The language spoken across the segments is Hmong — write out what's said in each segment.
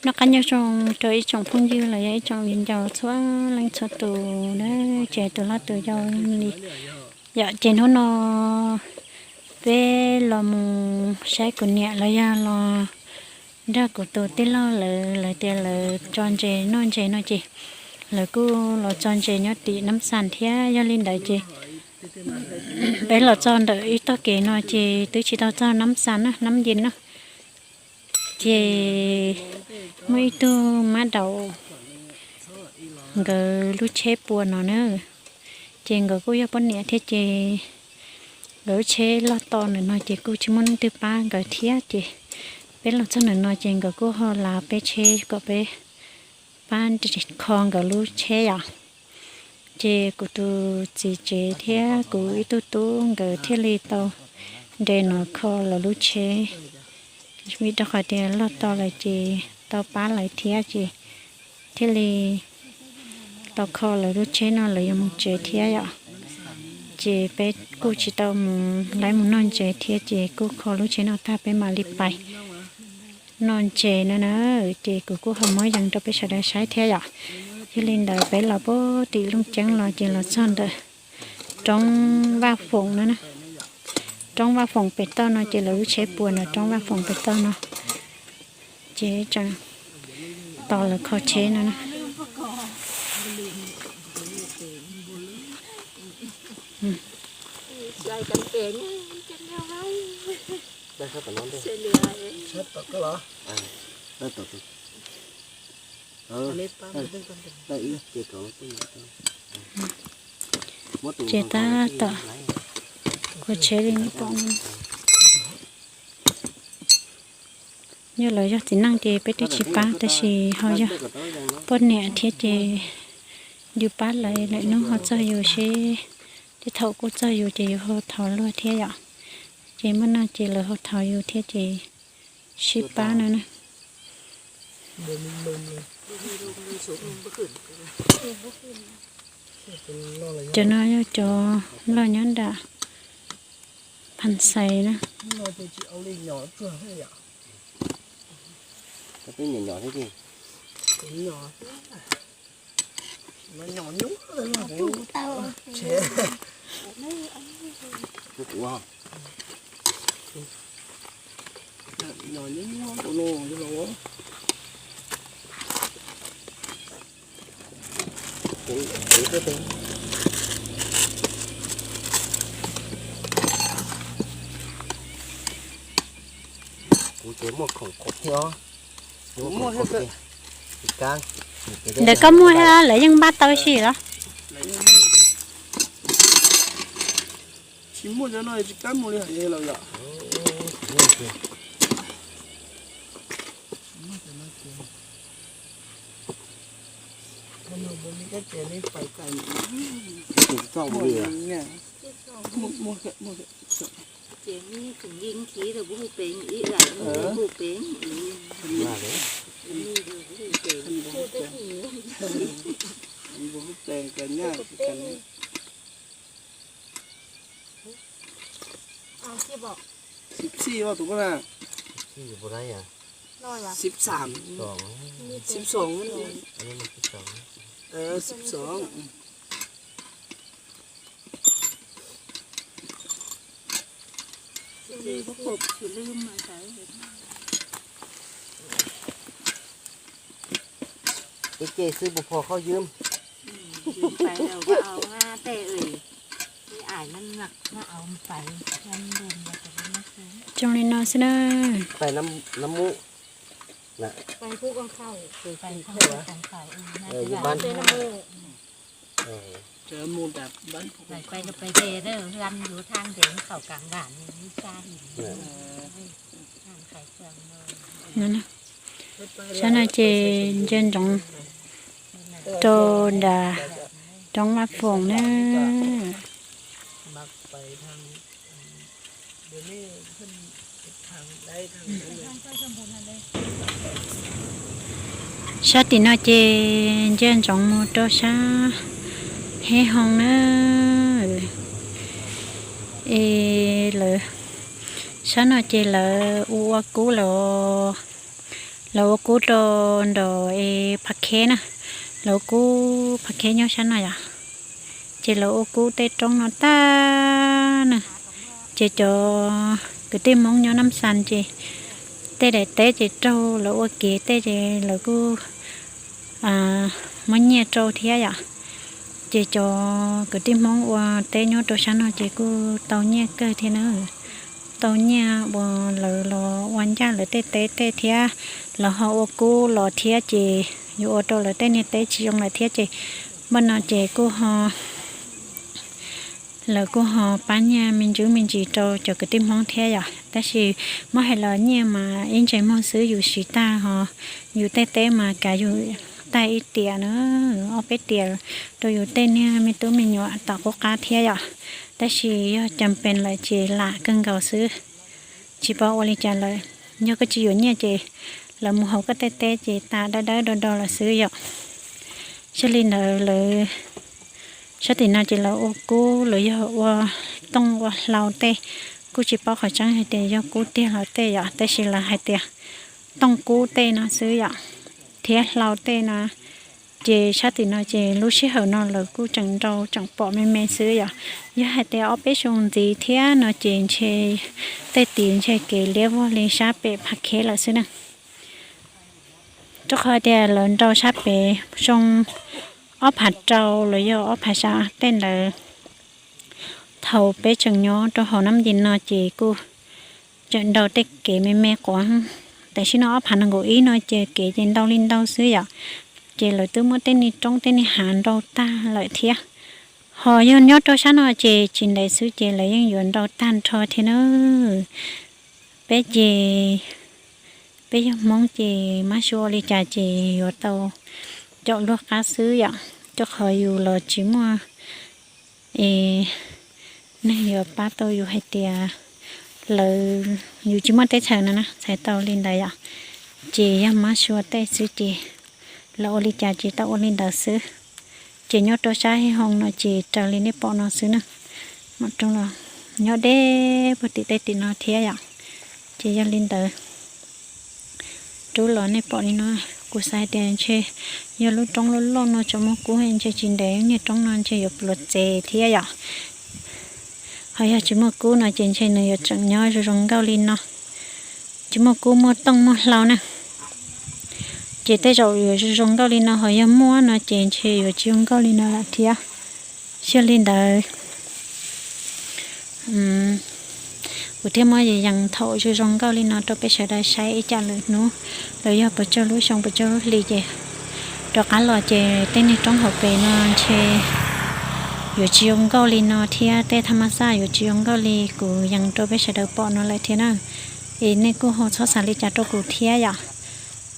Noj qab nyob zoo rau ib tsoom phooj ywg los yog ib tsoom viv ncaus txhua leej txhua tus na, tsis hais tus hlob tus yau li. Yom, ces hnub no peb los mus saib kuv niam los yog los nrog kuv tus tij laug lawv, lawv tias lawv tso ntses noj ntses no ces lawv kuj los tso ntses nyob tim Nab Xas thiab. Yog li ntawd ces peb los txog ntawm ib tog kev no ces twb tsis tau txog Nab Xas na, Nab Yis na. Ces muaj ib tug mab daum nkawd lub tsheb puas no na, ces nkawd kuj yog poj niam thiab ces nkawd lub tsheb loj to ntawm no ces kuj tsis muaj leej twg pab nkawd thiab ces peb los txog ntawm no ces nkawd kuj ho lav peb tsheb kom peb pab kho nkawd lub tsheb yom. Ces kuv tus txiv tsev thiab kuv ib tug tub nkawd thiaj li tau nres no kho lawv lub tsheb, vim rau qhov tias loj to lawm ces tau pab lawv thiab ces thiaj li tau kho lawv lub tsheb no lawv yuav mus tsev thiab yom. Ces peb kuj tsis tau mus laib mus noj ntses thiab ces kuj kho lub tsheb no tag peb mam li pais noj ntses no na. Ces kuv kuj ho muab yees rau peb sawv daws saib thiab yom. Yog li ntawd peb los puag tim Looj Ceeb los ces los txog ntawm roob Vaj Foom no na. Roob Vaj Foom pem toj no ces lawv lub tsheb puas ntawm roob Vaj Foom pem toj no. Ces tseem tos lawv kho tsheb no na. Ces tab tom kho tsheb li nej pom no. Yog lawv yog txiv neej ces peb twb tsis pab, tab sis ho yog poj niam thiab ces yus pab lawv, lawv hnub ho txog yus seb, tej thaum kuj txog yus ces yus ho thov luag thiab yom. Ces muaj no ces lawv ho thov yus thiab ces sib pab no na. Cov no yog cov loj nyob nram Phas Xais na. Kuv ces muaj khoom khuav thiab os. Ntawd koj muaj thiab lawv yeej npaj tau si los? Tsis muaj cov no tsis kam mus li hais lawm yom. Ces mi tseem yeej khiv rau kuv hu peev ib yam, kuv hu peev ib yam. Sib xij os tus koj na. Sib xij, sib xij, sib xij. Ces ces xwb puas phom khaub ywm. Zoo li no xwb na. Pais nab mub. Sab no ces ntsia ntsoov rau nram roob Vaj Foom na. Sab tim no ces ntsia ntsoov mus rau sab Hej Hoo na. Es lawv, sab no ces lawv ua ua kub lawm os. Lawv ua kub rau nraum phav kheb na, lawv ua kub phav kheb nyob sab no yom. Ces lawv ua kub tej roob no tag na, ces cov kwv tij Hmoob nyob Nab Xas ces tej daim teb ces raug lawv ua kev tej ces lawv kuj muab nyiaj rau thiab yom. Ces cov kwv tij Hmoob ua teb nyob rau sab no ces kuj tau nyiaj kawg thiab na. Tau nyiaj uas lawv los ua ncaj lawv tej teb tej thiab, lawv ho ua kub los thiab ces yuav ua rau lawv tej niag teb tsis zoo lawm thiab ces npaj no ces kuj ho lawv kuj ho pab nyiaj me ntsis me ntsis rau cov kwv tij Hmoob thiab yom. Tab sis muab hais los nyiaj mas ib ntsais muag xwb, yus siv tag ho yus tej teb mas kav yus tag ib tiam na, ob peb tiam rau yus tej niag me tub me nyuam tom qub qab thiab yom. Tab sis yog cas pes lawm ces lam kawg nkaus xwb, tsis paub ua li cas lawm. Yog koj tsis yuav nyiaj ces lawv mus hauv koj tej teb ces tas dawb dawb do do lawm xwb yom. Xws li ntawd lawv sab tim no ces lawv ua kub, lawv yog ua tooj ua hlau tej, kuj tsis paub qhov tseeb hais tias yog kub tiag los tej yom, tab sis lawv hais tias tooj kub tej no xwb yom, thiab hlau tej no. Ces sab tim no ces lub sij hawm no lawv kuj tseem nrau tseem pom me me xwb yom. Yog hais tias ob peb xyoo ntxiv thiab no ces ntshe tej tim ntshe kev liab vog li sab pem phav kheb lawm xwb na. Rau qhov tias lawv nrau sab pem xyoo ob phav rau los yog ob phav xya tej ntawd, thaum peb tseem nyob rau hauv Nab Yis no ces kuj tseem nrau tej kev me me quav. Tam sim no ob phav nees nkaum ib no ces kev ces ntau li ntau xwb yom. Ces lawv twb muab tej niag roob tej niag hav nrau tag lawm thiab. Ho yog nyob rau sab no ces tsis ntev xwb ces lawv yeej yuav nrau tag nrho thiab na. Peb ces peb yog Hmoob ces mab su ua li cas ces yuav tau caum luag qab xwb yom. Rau qhov yus los tsis muaj es neeg yuav pab tau yus hais tias lawv, yus tsis muaj teb chaws no na, txhais tau li ntawd yom. Ces yog mab su tej xwb ces lawv ua li cas ces tau ua li ntawd xwb. Ces nyob rau sab hoo no ces raws li nej pom no xwb na. Mam rau los nyob deb puag tim tej tim no thiab yom. Ces yog li ntawd, rub los nej pom li no, kuv xav hais tias ntshe yog lub roob loj loj no tseem muaj kub, ntshe tsis ntev niag roob no ntshe yuav pluav txev thiab yom. Ho yog tsis muaj kub no ces ntshe nws yuav tseem nyob zoo zoo nkauj li no. Tsis muaj kub muaj tooj muaj hlau na, ces tej zaum yuav zoo zoo nkauj li no, ho yog muaj no ces ntshe yuav tsis zoo nkauj li no lawm thiab. Xws li ntawd, kuv thiaj muab yees thaum zoo zoo nkauj li no rau peb sawv daws saib ib caj lwm hnub, los yog puas tsaug lub xyoo puas tsaug lub hli ces rov qab los ces tej niag roob hauv pes no ntshe yuav tsis zoo nkauj li no thiab, tej thaj mab xaj yuav tsis zoo nkauj li kuv yees rau peb sawv daws pom no lawm thiab na. Es nej kuj ho txhob xav li cas rau kuv thiab yom.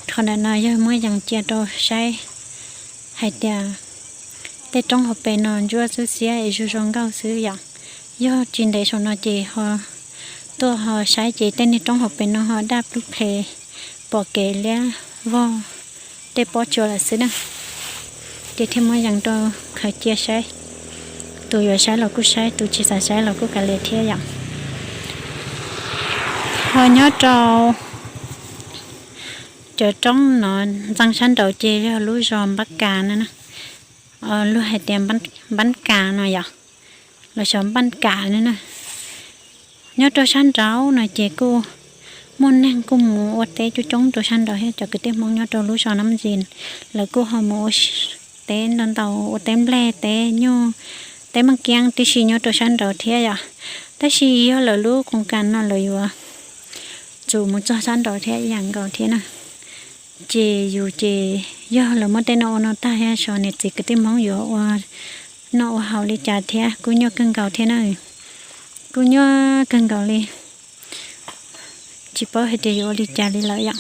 Qhov ntawm no yog muab yees cia rau saib hais tias tej roob hauv pes no ntsuab xwb xiab es zoo zoo nkauj xwb yom. Yog tsis ntev saum no ces ho tuaj ho saib ces tej niag roob hauv pes no ho daj plub ple, pom kev liab vog tej pob tsuas lawm xwb na. Ces thiaj muab yees rau khaws cia saib, tus yuav saib los kuj saib, tus tsis xav saib los kuj kav liam thiab yom. Ho nyob rau cov roob no ntxeev sab nraud ces yog lub zos Npab Kas no na, luag hais tias Npab Kas no yom, los xyov Npab Kas no na. Nyob rau sab nraud no ces kuj muaj neeg kuj mus ua teb coob coob rau sab nraud thiab, cov kwv tij Hmoob nyob rau lub zos Nab Yis lawv kuj ho mus ua teb ntau ntau, ua teb nplej, teb nyuj, teb meej kiab tib si nyob rau sab nraud thiab yom. Tab sis yog lawv lub koos kas no lawv yuav tsum mus txog sab nraud thiab ib yam nkaus thiab na. Ces yus ces yog lawv muab tej no ua no tag thiab, xyov niam txiv kwv tij Hmoob yuav ua noj ua haus li cas thiab, kuj nyuaj kawg nkaus thiab na. Kuj nyuaj kawg nkaus li, tsis paub hais tias yuav ua li cas li lawm yom.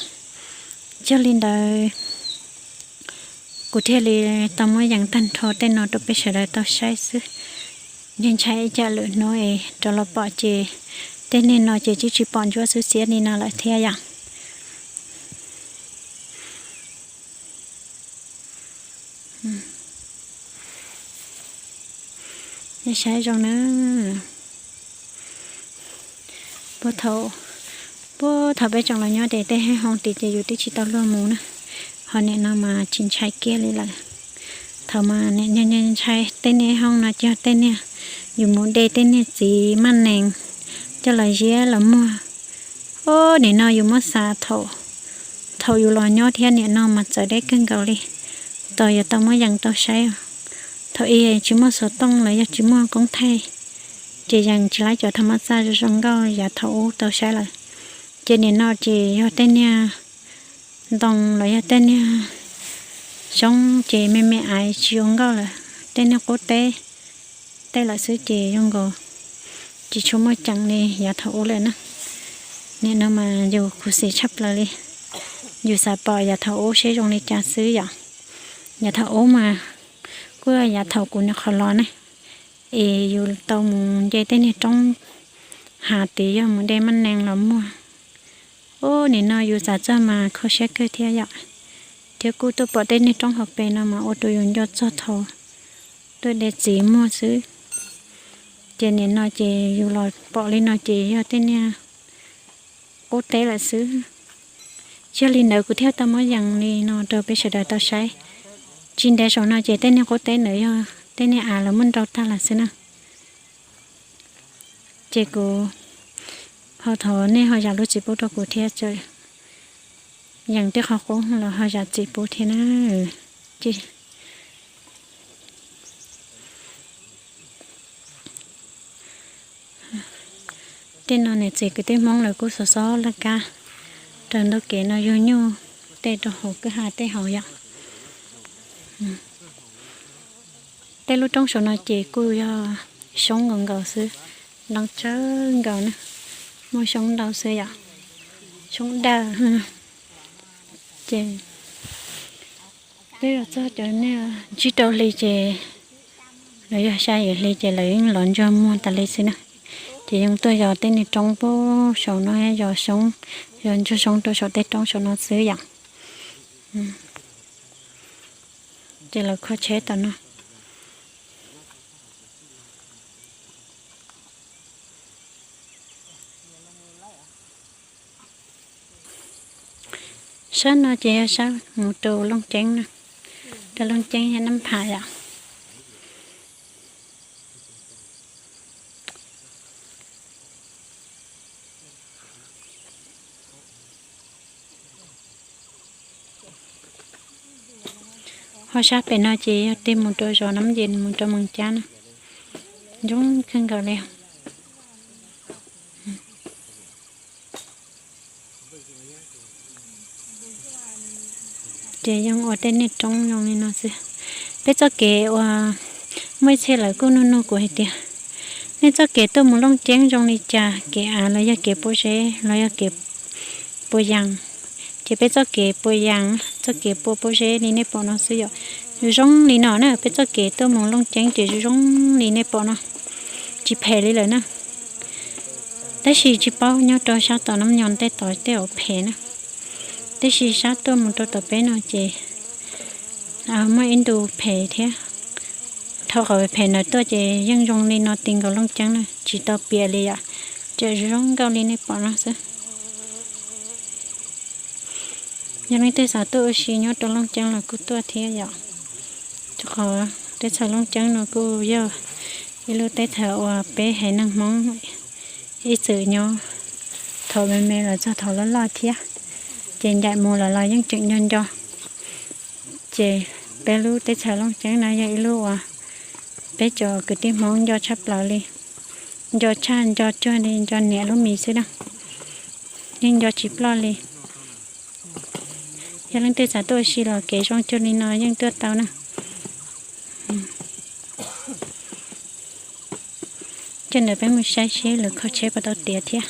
Yog li ntawd kuv thiaj li tau muab yees tag nrho tej no rau peb sawv daws tau saib xwb. Ntshai ntshai ib caj lwm hnub es rov los pom ces tej niag no ces twb tsis pom ntsuab xwb xiab li no lawm thiab yom. Nej saib zoo na, puag thaum Puag thaum peb tseem los nyob ces tej hoob tid ces yus twb tsis tau luag mus na, ho nim no mas tsis ntshai kiag li lawm. Thaum mas nim no ntshai tej niag hoob no ces yog tej niag yus mus de tej niag txiv maj nees coj los ziab los muag. Ub, nim no yus muab xav thaum, thaum yus los nyob thiab nim no mas txawv deb kawg nkaus li. Tos yuav tau muab yees tau saib os. Thaum ub tsis muaj xov tooj los yog tsis muaj koob thaij, ces yees tsis laib cov tham maj txaj zoo zoo nkauj yav thaum ub tau saib lawm. Ces nim no ces yog tej niag ntoo los yog tej niag xyoob ces me me aiv tsis zoo nkauj lawm, tej niag qub teb tej lawm xwb ces zoo nkaus tsis tshua muaj ceem li yav thaum ub lawm na. Nim no mas yus khuv xim tshaj plaws li, yus xav pom yav thaum ub seb zoo li cas xwb yom. Yav thaum ub mas kuj yog yav thaum kuv nyuam qhuav los ne, es yus tau mus nce tej niag roob hav tid yog mus de maj nees los muag. Ub, nim no yus xav txog mas kho siab kawg thiab yom, thiab kuj tuaj pom tej niag roob hauv pes no mas ua rau yus nco txog thaum tuaj de txiv muag xwb. Ces nim no ces yus los pom li no ces yog tej niag qub teb lawm xwb. Tsis yog li ntawd kuv thiaj tau muab yees li no rau peb sawv daws tau saib. Tsis ntev saum no ces tej niag qub teb ntawd yog tej niag av lawv muab nrau tag lawm xwb na. Ces kuv ho thov nej ho zam lub txim pub rau kuv thiab, yees tej qhov qub los ho zam txim pub thiab na. Ces tej no niam txiv kwv tij Hmoob lawv kuj xov xob laj kab raws ntug kev no yug nyuj tej rau hauv kwj ha tej hauv yom. Tej lub roob saum no ces kuj yog xyoob nkaus nkaus xwb, loo tsawg nkaus na, muaj xyoob ntau xwb yom, xyoob dawb. Ces twb los txog cov niag tsib rau hli ces, los yog xya yim hli ces lawv yeej los ntsuag muag tas li xwb na. Ces yeej tuaj yos tej niag roob puag saum no, yos xyoob, yos ntsuag xyoob rau saum tej roob saum no xwb yom. Ces lawv kho tsheb tom no. Sab no ces yog sab mus rau Looj Ceeb na, rau Looj Ceeb yog Nab Pham yom. Ho sab pem no ces yog tig mus rau zos Nab Yes mus rau Moos Cab na, zoo kawg nkaus li. Ces yeej ua tej niag roob zoo li no xwb. Peb txoj kev uas muaj ib txhia lawv kuj nug nug kuv hais tias, nej txoj kev tuaj mus Looj Ceeb zoo li cas, kev av los yog kev pua zeb los yog kev pua yas? Ces peb txoj kev pua yas, txoj kev pua pob zeb li nej pom no xwb yom. Zoo zoo li no na, peb txoj kev tuaj mus Looj Ceeb ces zoo zoo li nej pom no, tsis phem li lawm na. Tab sis tsis paub nyob rau sab tom Nab Nyoog tej tod tej uas phem na. Tab sis sab tuaj mus rau tom peb no ces muaj ib ntu phem thiab. Dhau qhov phem ntawd tuaj ces yeej zoo li no ti nkaus Looj Ceeb na, tsis tau piam li yom, tseem zoo zoo nkauj li nej pom no xwb. Yog leej twg xav tuaj ua si nyob rau Looj Ceeb los kuj tuaj thiab yom. Rau qhov teb chaws Looj Ceeb no kuj yog ib lub teb chaws uas peb haiv neeg Hmoob ib txwm nyob thaum me me los txog thaum loj loj thiab, ces ncaim mus lawm los yeej tseem nco nco. Ces peb lub teb chaws Looj Ceeb no yog ib lub uas peb cov kwv tij Hmoob nco tshaj plaws li, nco tshaj nco cuag li nco niam lub mis xwb na, yeej nco tsis ploj li. Yog leej twg xav tuaj ua si los kev zoo cuag li no yeej tuaj tau na. Coj ntawm peb mus saib seb lawv kho tsheb puas tau tiav thiab.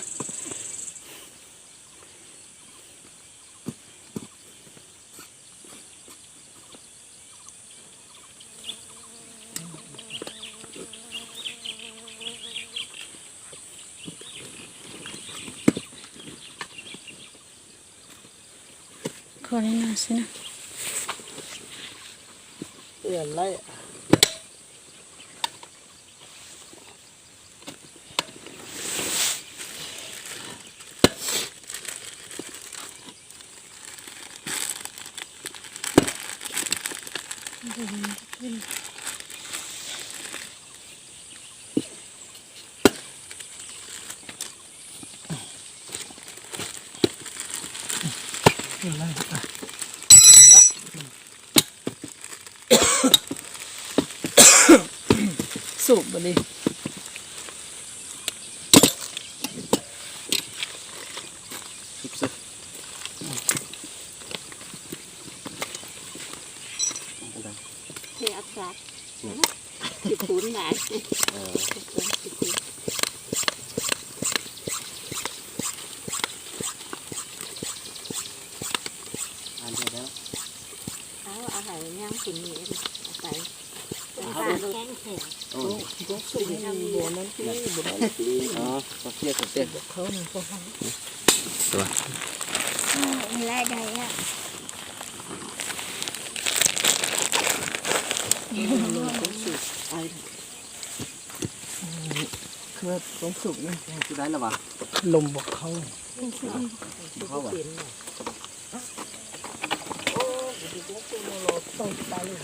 Kho li no xwb na. Xum li. Loo npua qhaub.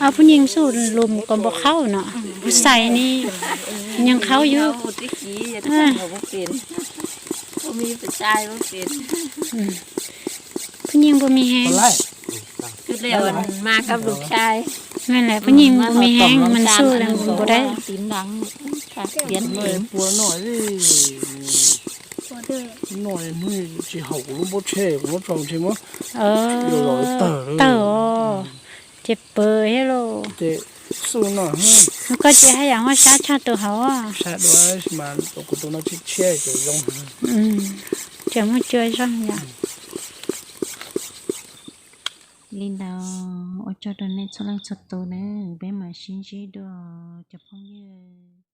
Ob phooj ywg xub loo kom npua qhaub no, kuv xaiv ne, nyeeg qhaub yug. Phooj ywg puas me heev? Phooj ywg puas me heev mas xub loo kom npua dab. Tsis haum kuv lub npua tsheb, kuv muab tso ntshe muab tawg tawg os. Ces pw thiab lauj. Ces xub no, koj ces haj yam muab sab tshaj tus hauv. Sab dua mas kuv tus no tshiab tshiab ces zoo. Ces muab cua zoo yom. Li ntawd ua tsaug rau nej txhua leej txhua tus na, peb mam sib ntsib dua cov phooj ywg.